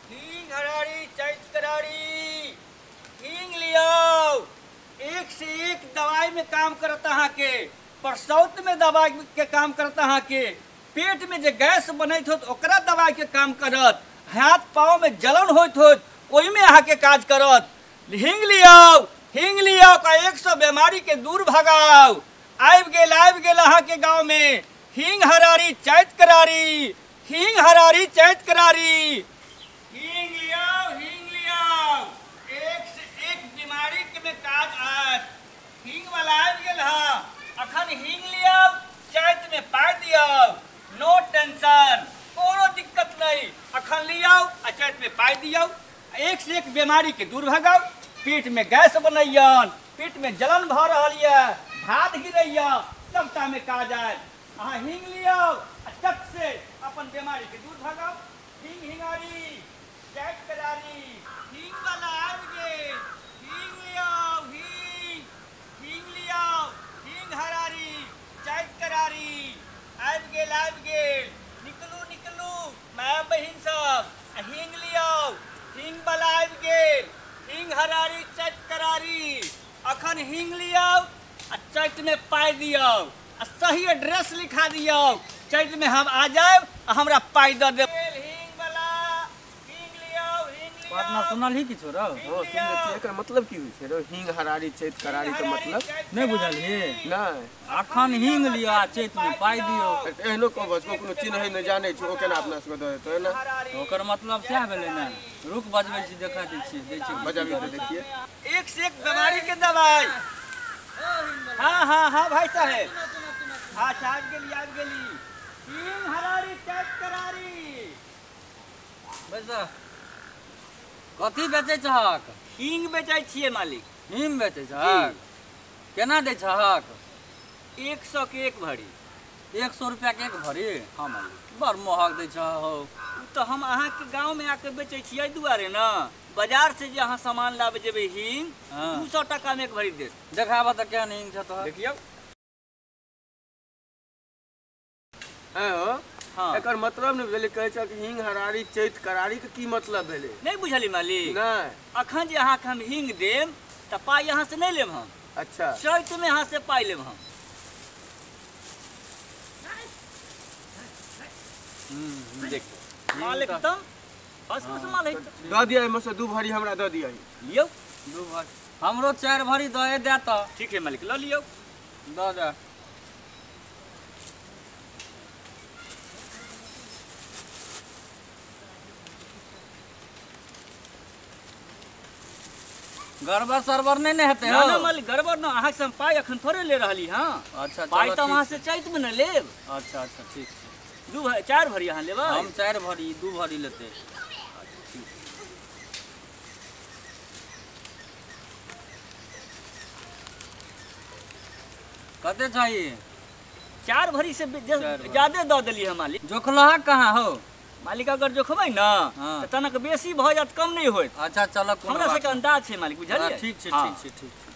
हींग हरारी चैत करारी हींग लियो, एक से एक दवाई में काम करत अहाँके, परसौत में दवाई के काम करत अहाँके, पेट में जे गैस बनैत होत ओकरा दवाई के काम करत, हाथ पाँव में जलन होइत होत ओहिमे अहाँके काज करत। हींग लियो, हींग लियो का 100 बीमारी के दूर भगाओ। आबि गेल अहाँके गाँव में हींग हरारी चैत करारी, हींग हरारी चैत करारी। हींग लियो, हींग लियो, एक से एक बीमारी के में काज आयत। हींग वाला आबि गेल हँ, अखन हींग लियो, चैत में पाइ दियौ, नो टेंशन, कोनो दिक्कत नहीं। अखन लियो आ चैत में पाइ दियौ, एक से एक बीमारी के दूर भगाओ। पेट में गैस बनैयन, पेट में जलन भऽ रहल यऽ, भात गिरैया, सबटा में काज आयत। अहाँ हींग लियो आ चट से अपन बीमारी के दूर भगाओ। हींग हिंगारी चैत करारी, हींग वाला आबि गेल, हींग लियो, हींग, हींग लियो, हींग हरारी चैत करारी। आबि गेल, आबि गेल, निकलू निकलू माय बहिन सब, आ हींग लियो, हींग वाला आबि गेल, हींग हरारी चैत करारी। अखन हींग लियो आ चैत में पाइ दियौ, आ सही एड्रेस लिखा दियौ, चैत में हम आ जायब आ हमरा पाइ दऽ देब। हींग वाला, हींग लियो, हींग लियो। पटना सुनल ही किछो रौ? हो सुनले छियै। एकर मतलब की होइ छै रौ? हींग हरारी चैत करारी के मतलब नहि बुझल हे? नहि। अखन हींग लियो आ चैत में पाइ दियौ। एहनो कहबस कोनो चिन्है नहि जानै छै, ओ केना अपना सबके दऽ देतै ने? ओकर मतलब सएह भेलै ने। रुक बजबै छी, देखा दै छियै, दै छियै। बजाबी तऽ देखिए। एक से एक बीमारी के दवाई। हाँ हाँ हाँ भाई साहेब, अच्छा आबि गेली, आबि गेली। हींग हरारी चैत करारी। बैसा, कथी बेचै छहक? हींग बेचै छियै मालिक। हींग बेचै छहक? केना दै छहक? 100 के एक भरी। 100 रुपया के एक भरी? हाँ मालिक। बड़ महग दै छह हौ। तऽ हम अहाँके गाँव में आके बेचै छियै दुआरे ने, बाजार से जे अहाँ सामान लाबे जेबै हींग 200 टका में एक भरी देत। देखाबऽ तऽ केहन हींग छौ तोहर। देखियौ। हाँ, एकर मतलब नहि भेलै। कहै छै कि हींग हरारी चैत करारी के की मतलब भेलै? नहि बुझली मालिक? नहि। अखन जे अहाँके हम हींग देब तऽ पाइ अहाँ से नहि लेब हम। अच्छा। चैत में अहाँ से पाइ लेब हम। देखियौ माल एकदम फर्स्ट क्लास माल है। दऽ दिअ एहिमे से 2 भरी हमरा दऽ दिअ। लियौ 2 भरी, हमरो 4 भरी दए दे तऽ। ठीक है मालिक, लऽ लियौ। दऽ दे। गड़बड़ सरबड़ नहीं ने हेतै? ना ना मालिक, गड़बड़ ना, अहाँ से हम पाइ अखन थोड़े ले रहली। हाँ अच्छा, पाइ तऽ अहाँ से चैत में ने लेब। अच्छा अच्छा ठीक छै। 2 4 भरी अहाँ लेबै? हम 4 भरी, 2 भरी लेतै। कते चाहिए? 4 भरी से ज्यादे दऽ देलियै हम मालिक। जोखलहा कहाँ हो मालिक? अगर जोखबै ने तऽ तनक बेसी भऽ जायत, कम नहि होयत। अच्छा चल, हमरा सबके अंदाज छै मालिक, बुझलियै? ठीक छै, ठीक छै, ठीक छै।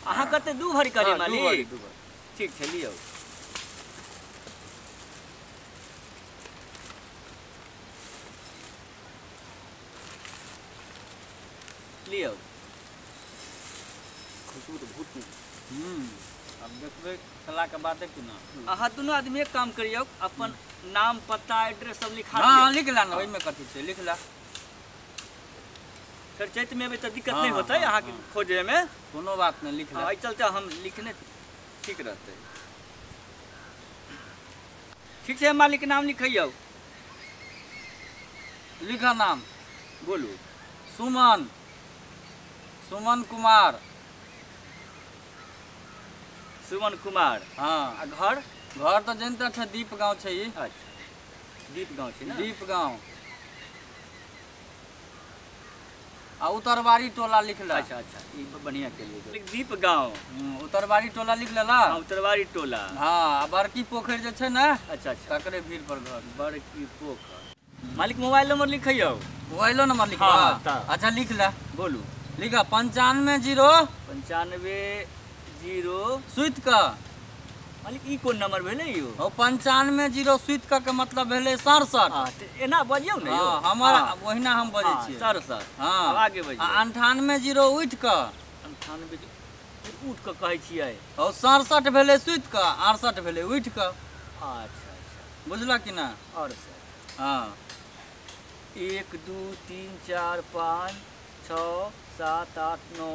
अहाँ कते 2 भरी करियै मालिक? ठीक छै, लियौ। लियौ। खुशबू तऽ बहुत नीक। अब देखबै खेला के बादे कि ना। अहाँ दुनू आदमी एक काम करियौ, अपन नाम पता एड्रेस सब लिखा दियौ। हाँ लिख ला ना, ओहिमे कथी छै, लिख ला। फिर चैत में एबै तऽ दिक्कत नहि होतै अहाँके खोजै में। कोनो बात नहि, लिख ला। एहि चलते हम लिखने ठीक रहतै। ठीक छै मालिक, नाम लिखैयौ। लिखा नाम। बोलू। सुमन, सुमन कुमार। सुमन कुमार। हाँ। आ घर? घर तऽ जनते छै, दीप गाँव छै ई। अच्छा, दीप गाँव छै ने? दीप गाँव आ उतरबारी टोला लिख ला। अच्छा अच्छा, ई बढ़िया केलियै। दीप गाँव, उतरबारी टोला लिख लेला। उतरबारी टोला। हाँ, आ बड़की पोखरि जे छै ने। अच्छा अच्छा, तकरे भीड़ पर घर। बड़की पोखरि। मालिक मोबाइल नंबर लिखैयौ। मोबाइलो नंबर लिखबा? अच्छा लिख ला। बोलू। लिखा 95 0 95 0 सुति कऽ मालिक ई कोन नंबर भेलै यौ? ओ 95 0 सुति कऽ के मतलब भेलै 67। हां त एना बजियौ ने यौ। हां हमर ओहिना हम बजै छियै 67। हां आब आगे बजियौ। आ 98 0 उठि कऽ 98 उठि कऽ कहै छियै। ओ 67 भेलै सुति कऽ, 68 भेलै उठि कऽ। अच्छा अच्छा बुझलक कि ना? 68। हां 1 2 3 4 5 6 7 8 9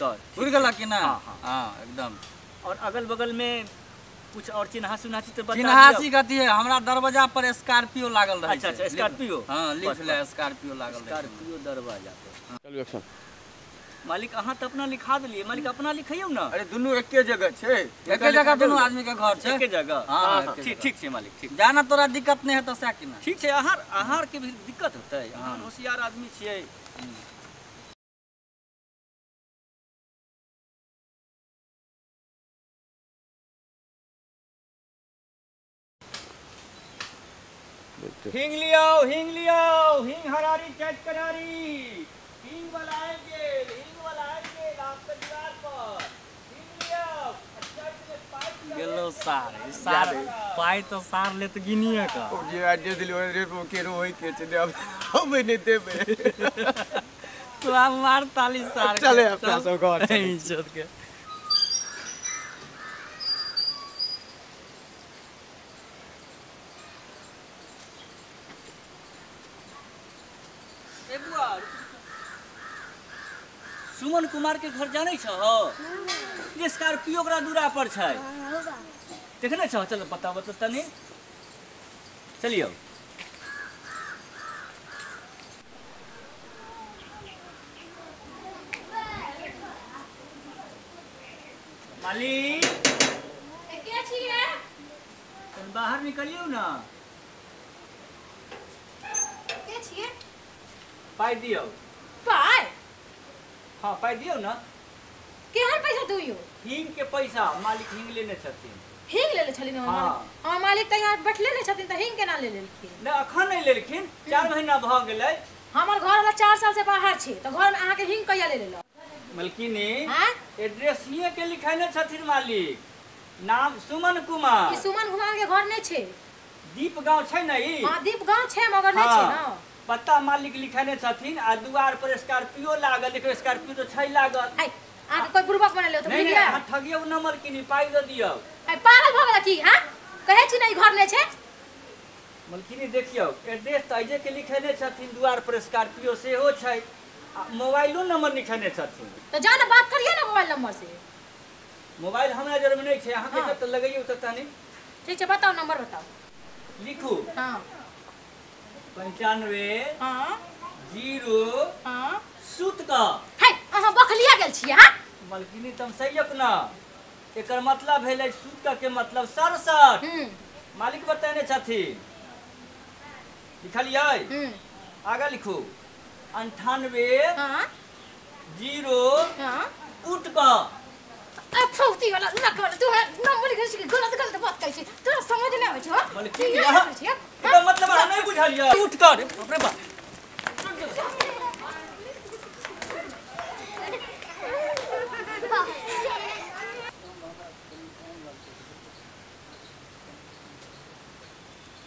10 उड़ गेला कि ना? हाँ, हाँ। हाँ एकदम। और अगल बगल में कुछ और चिन्हा सुन्हा छै तो बता चिन्हासी कथी है, हमरा दरवाजा पर स्कॉर्पियो लागल रहै छै। अच्छा अच्छा स्कॉर्पियो। हां लिख ले, स्कॉर्पियो लागल रहै छै। स्कॉर्पियो दरवाजा पर। चलू एक्शन। मालिक अहाँ त अपना लिखा देलियै, मालिक अपना लिखैयौ ना। अरे दुनू एके जगह छै, एके जगह दुनू आदमी के घर छै, एके जगह। हां ठीक ठीक छै मालिक, ठीक। जाना तोरा दिक्कत नहीं हेतौ सएह कि ना? ठीक छै। अहाँ अहाँ के भी दिक्कत होतै, अहाँ होशियार आदमी छियै। हिंग लियो, हिंग लियो, हिंग हरारी चैत करारी, हिंग वाला आबि गेल, हिंग वाला आबि गेल आपके द्वार पर। हिंग लियो, चैत में पाइ गेलो सार, ई सार पाइ तो सार ले त गिनिए का। ओ जे आइडिया दिलो रे वो के रो होई के छै अब हम नहीं देबे। तू आब मार ताली सार। चले अपना सब घर इज्जत के। सुमन कुमार के घर जानै छहो? जे स्कॉर्पियो ओकरा दूरा पर छै, देखने छहो? चल बताबऽ त तनी, चलियौ। मालिक के छियै? तनी बाहर निकलियौ ना। के छियै? पाइ दियौ। पाइ? हाँ पाइ दियौ ना। केहन पैसा दियौ? हिंग के पैसा, मालिक हिंग लेने छथिन। हिंग लेले छलिन हमर मालिक? हाँ मालिक त यहाँ बैठले नहि छथिन त हिंग केना ले लेलखिन? नहि अखन नहि लेलखिन, 4 महीना भऽ गेलै। हमर घर वाला 4 साल से बाहर छै त घर में अहाँ के हिंग कहिया ले लेलक? मलकिनी हां एड्रेस हिये के लिखैने छथिन मालिक, नाम सुमन कुमार। ई सुमन कुमार के घर नहि छै, दीप गांव छै ने ई? हां दीप गांव छै मगर नहि छै ना। पता मालिक लिखने छथिन आ दुआर पर स्कॉर्पियो लागल। देखियौ स्कॉर्पियो तो छै लागल। ऐ अहाँ के कोई बुड़बक बनेले त नहीं नहीं अहाँ ठगियौ न मलकिनी, पाइ दऽ दियौ। ऐ पागल भऽ गेला की? हां कहै छी ना ई घर नहि छै। मलकिनी देखियौ एड्रेस त अइजे के लिखने छथिन, दुआर पर स्कॉर्पियो सेहो छै आ मोबाइलो नंबर लिखने छथिन। त जा ना बात करियै ना मोबाइल नंबर से। मोबाइल हमरा जर में नहीं छै, अहाँ के त लगैयौ त तनी। ठीक छै बताउ नंबर बताउ। लिखू। हां 95 हां 0 हां सुत का। है अहाँ बखलिया गेल छियै? हां मलकिनी तम सही अपना, एकर मतलब भेलै सुत का के मतलब 67। मालिक बतेने छथिन, लिखलियै? आगा लिखू 98 हां 0 हां उठ का। ए फौती वाला लक वाला तू नंबर लिखै छी, गलत गलत बात कहै छी, तोरा समझ नै आबै छौ? मलकिनी एकर मतलब अहाँ नहीं बुझलियै। उठ कर बाप रे बाप।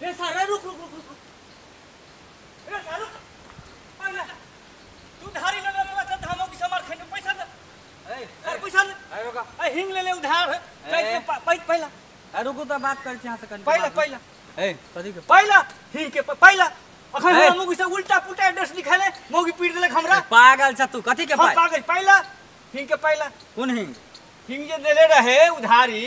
रे सारा रुक रुक रुक रुक रे सारा रुक। पहले तू धारी ले ले तो हम की समार खैने पैसा दे। ए सर पैसा ले। ए रुका, ए हिंग ले ले उधार है पहला। ए रुकू त बात करै छी अहाँ से कनी। पहला पहला ए कथी के पहला हिंग के पहला। अखन हम मौगी से उल्टा पुल्टा एड्रेस लिखले, मौगी पीट देलक हमरा। पागल छ तू, कथी के पाइ? पागल। पहला हिंग के पहला। कोन हिंग? हिंग जे देले रहे उधारी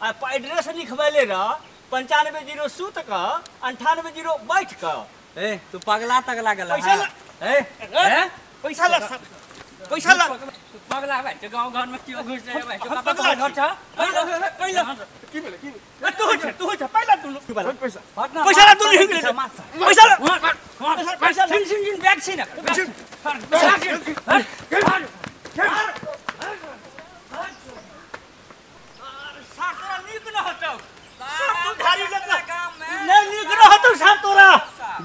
आ एड्रेस लिखबैले रह 95 0 सूत का 98 0 बैठ का। ए तू पगला तगला गेला? पैसा ला। ए ए पैसा ला, पैसा ला। तू पगला भाई, तो गांव घर में क्यों घुस जाए भाई? हम पगला घर छ? पहला पहला की भेलै की? तू हो छ, तू हो छ पहला तू पैसा पैसा ला, तू हिंग ले पैसा ला, पैसा ला। छिन छिन छिन बैग छिन। सार तोरा नीक न हटौ, सार तू धारी लग नहीं नीक न हटौ सार तोरा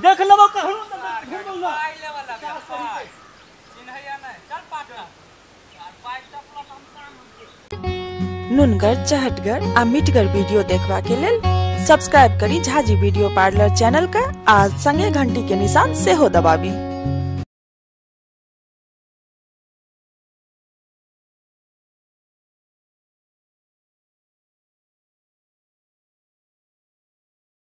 देख लेबौ कहूं त घुमौ ना। पाइ लेबऽ लगे पाइ चिन्हैया नहीं। चल पाटना। नुनगर, चहटगर आ मिठगर वीडियो देखबा के लेल सब्सक्राइब करी झाजी वीडियो पार्लर चैनल के आ संगे घंटी के निशान सेहो दबाबी।